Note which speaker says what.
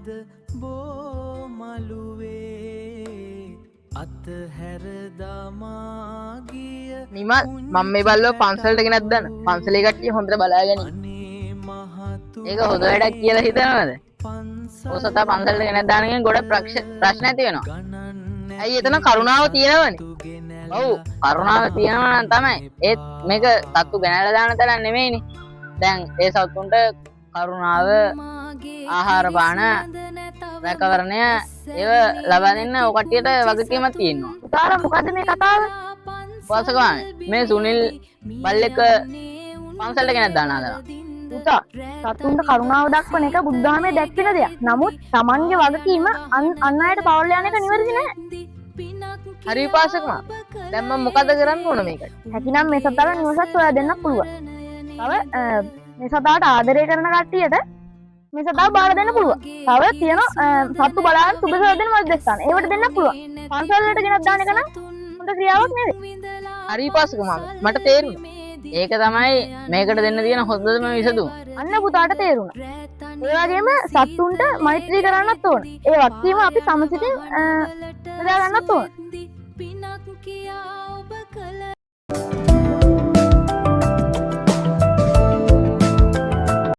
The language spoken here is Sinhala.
Speaker 1: මද බෝ මළුවේ අතහැර දමා ගිය.
Speaker 2: නිමල්, මම මේ බල්ලව පන්සලට ගෙනත් දාන්න. පන්සලේ කට්ටිය හොඳට බලාගනි.
Speaker 1: අනේ මහතු
Speaker 3: ඒක හොඳ වැඩක් කියලා හිතනවද? ඔය සතා පන්සලට ගෙනත් දාන එකෙන් ගොඩක් ප්‍රශ්න ඇති වෙනවා.
Speaker 1: ගණන්
Speaker 2: ඇයි, එතන කරුණාව තියෙනවනේ.
Speaker 3: ඔව්, කරුණාව තියෙනවා නම් තමයි. ඒත් මේක සත්තු ගෙනල්ලා දාන තැනක් නෙමෙයිනේ. දැන් ඒ සත්තුන්ට කරුණාව, ආහාර පාන, රැකවරණය ඒව ලබා දෙන්න ඔය කට්ටියට වගකීමක් තියෙනවා.
Speaker 4: පුතාලා, මොකද්ද මේ කතාව?
Speaker 3: උපාසක මාමේ, මේ සුනිල් බල්ලෙක් පන්සලට ගෙනත් දාන හදනවා.
Speaker 4: පුතා, සතුන්ට කරුණාව දක්වන එක බුද්ධාගමේ දැක්වෙන දෙයක්. නමුත් තමන්ගේ වගකීම අන් අයට පවරලා යන එක නිවැරදි නෑ.
Speaker 2: හරි උපාසක මාමේ. දැන් මම මොකද කරන්න ඕන මේකට?
Speaker 4: හැකිනම් මේ සතාට නිවසක් සොයා දෙන්නත් පුළුවන්. තව මේ සතාට ආදරය කරන කට්ටියට මේ සතාව බාර දෙන්න පුළුවන්. තව තියෙන සත්තු බලාගෙන සුබ සොයා දෙන මධ්‍යස්ථාන. ඒවට දෙන්න පුළුවන්. පන්සල් වලට ගෙනත් දාන එක නම් හොඳ ක්‍රියාවක් නෙවෙයි.
Speaker 2: හරි උපාසක මාමේ. මට තේරුණා.
Speaker 3: ඒක තමයි මේකට දෙන්න තියෙන හොඳම විසඳුම.
Speaker 4: අන්න පුතාට තේරුණා. ඒ වගේම සත්තුන්ට මෛත්‍රී කරන්නත් ඕන. ඒ වගකීම අපි තම සිතින් බෙදා ගන්නත් ඕන.
Speaker 5: පිනක් කියා ඔබ කළ.